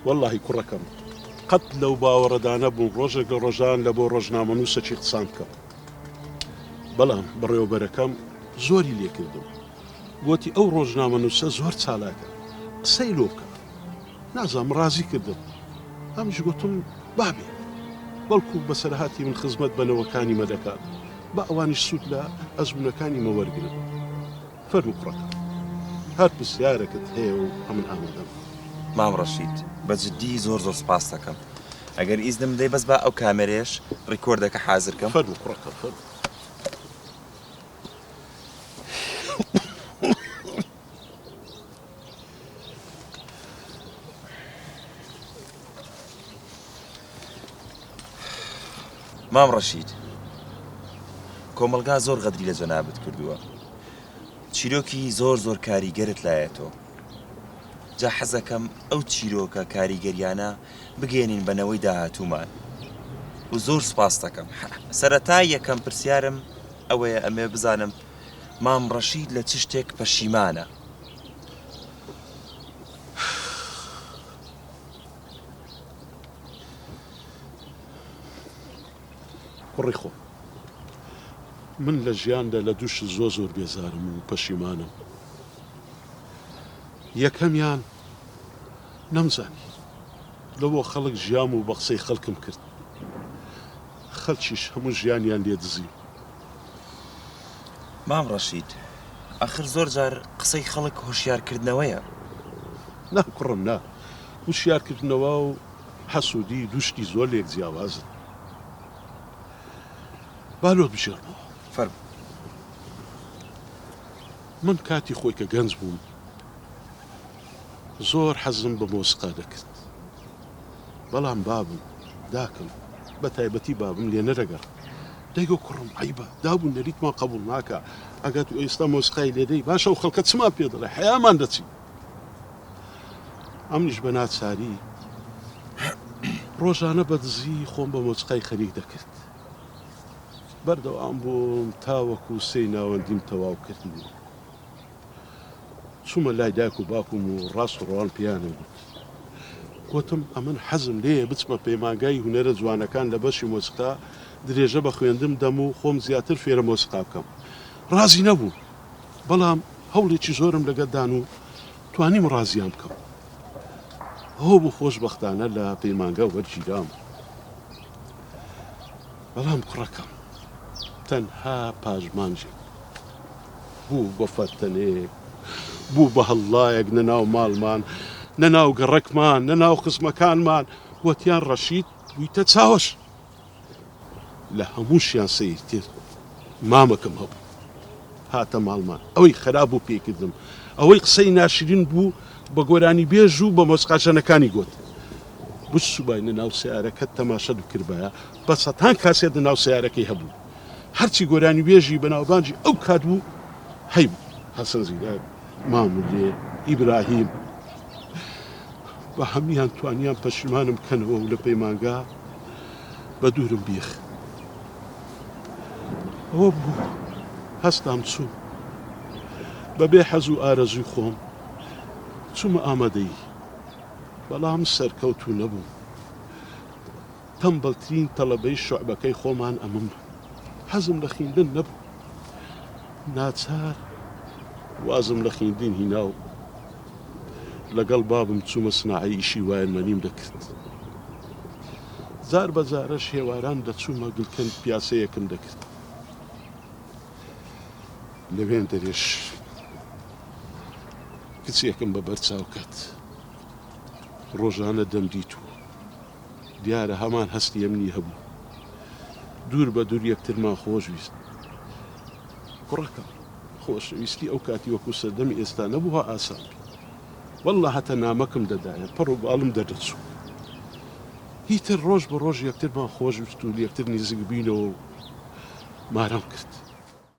وەڵاهی کوڕەکەم قەت لەو باوەڕەدا نەبووم ڕۆژێک لە ڕۆژان لە بۆ ڕۆژنامەنووسەکی قسان بکەم. بەڵام بەڕێوەبەرەکەم زۆری لێکردم. گۆتی ئەو ڕۆژنامەنووسە زۆر چالاکە، قسەی لۆ بکە. نازانم ڕازی کردم. ئەمنیش گۆتم با بێ. بەڵکوو بەسەرهاتی من خزمەت بە نەوەکانی مە دەکات. با ئەوانیش سوود لە ئەزموونەکانی مە وەرگرن. فەرموو کوڕەکەم. هەر پرسیارەکت هەیە و ئەمن ئامادەم. مام ڕەشید، بە جدی زۆر زۆر سپاست دەکەم. ئەگەر ئیزنم بدەی بەس با ئەو کامێرەیەش ڕیکۆردەکە حازر کەم. فەرموو کوڕەکەم، فەرموو. مام ڕەشید کۆمەڵگا زۆر غەدری لە جەنابت کردووە چیرۆکی زۆر زۆر کاریگەرت لایە تۆ جا حەزەکەم ئەو چیرۆکە کاریگەریانە بگەێنین بە نەوەی داهاتوومان و زۆر سپاس دەکەم سەرەتا یەکەم پرسیارم ئەوەیە ئەمێ بزانم مام ڕەشید لە چ شتێک پەشیمانە؟ کوڕی خۆم من لە ژیاندا لە دوو شت زۆر زۆر بێزارم و پەشیمانم یەکەمیان نەمزانی لەوە خەڵک ژیام و بە قسەی خەڵکم کرد خەلکیش هەموو ژیانیان لێ دزیم. مام ڕەشید ئاخر زۆر جار قسەی خەڵک هۆشیار کردنەوەیە. نا کوڕم نا، هوشیار کردنەوە و حەسوودی دوو شتی زۆر لێک جیاوازن. با لۆت بگێڕمەوە. فەرموو. من کاتی خۆی کە گەنج بووم زۆر حەزم بە مۆسیقا دەکرد. بەڵام بابم، داکم، بە تایبەتی بابم لێ نەدەگەڕا. دەیگۆ کوڕم عەیبە، داب و نەریتمان قەبووڵ ناکا، ئەگەر تۆ ئێستا مۆسیقای لێ دەی، باشە ئەو خەڵکە چمان پێ دەڵێ، حەیامان دەچی. ئەمنیش بە ناچاری ڕۆژانە بە دزی خۆم بە مۆسیقای خەریک دەکرد. بەردەوام بووم تاوەکوو سێی ناوەندیم تەواو کرد و چوومە لای دایک و باوکم و ڕاست و ڕەوان پێیانم گوت. گوتم ئەمن حەزم لێیە بچمە پەیمانگای هونەرە جوانەکان لە بەشی مۆسیقا درێژە بە خوێندن بدەم و خۆم زیاتر فێرە مۆسیقا بکەم. ڕازی نەبوون، بەڵام هەوڵێکی زۆرم لەگەڵ دان و توانیم ڕازیان بکەم. ئەوە بوو خۆشبەختانە لە پەیمانگا وەرگیرام. بەڵام کوڕەکەم تەنها پاش مانگێک بوو بە فەرتەنەیەک، بوو بە هەڵڵایەک نە ناو ماڵمان، نە ناو گەڕەکمان، نە ناو خزمەکانمان، وتیان ڕەشید بوویتە چاوەش. لە هەمووشیان سەیرتر مامەکم هەبوو، هاتە ماڵمان، ئەوەی خەراپ بوو پێی کردم، ئەوەی قسەی ناشرین بوو بە گۆرانیبێژ و بە مۆسیقاژەنەکانی گوت. بچووباینە ناو سەیارەکەت تەماشەت بکردبایە، بە سەتان کاسێت لە ناو سەیارەکەی هەبوو. هەرچی گۆرانیبێژی بەناوبانگی ئەو کات بوو هەیبوو. حەسەن زیرەک، ماملێ، ئیبراهیم بە هەموویان توانیان پەشیمانم بکەنەوە و لە پەیمانگا بە دوورم بیخ. ئەوە بوو هەستام چووم. بە بێ حەز و ئارەزووی خۆم چوومە ئامادەیی. بەڵام سەرکەوتوو نەبووم. تەمبەڵترین تەڵەبەی شوعبەکەی خۆمان ئەمن بووم. حەزم لە خیندن نەبوو. ناچار وازم لە خیندن هینا و لەگەڵ بابم چوومە سناعەی ئیشی وایەرمەنیم دەکرد. جار بە جارەش هێواران دەچوومە گلکەند پیاسەیەکم دەکرد. لەوێندەرێش کچێکم بە بەرچاو کەت. ڕۆژانە دەمدیت و دیارە هەمان هەستی ئەمنی هەبوو. دوور بە دوور یەکترمان خۆش ویست. کوڕەکەم، خۆشەویستی ئەو کاتی وەکوو سەردەمی ئێستا نەبوو ها ئاسان بی. وەڵڵا هەتا نامەکم دەدایە پەڕ و باڵم دەردەچوو. ئیتر ڕۆژ بە ڕۆژ یەکترمان خۆش ویست و لەیەکتر نیزیک بووینەوە و مارەم کرد.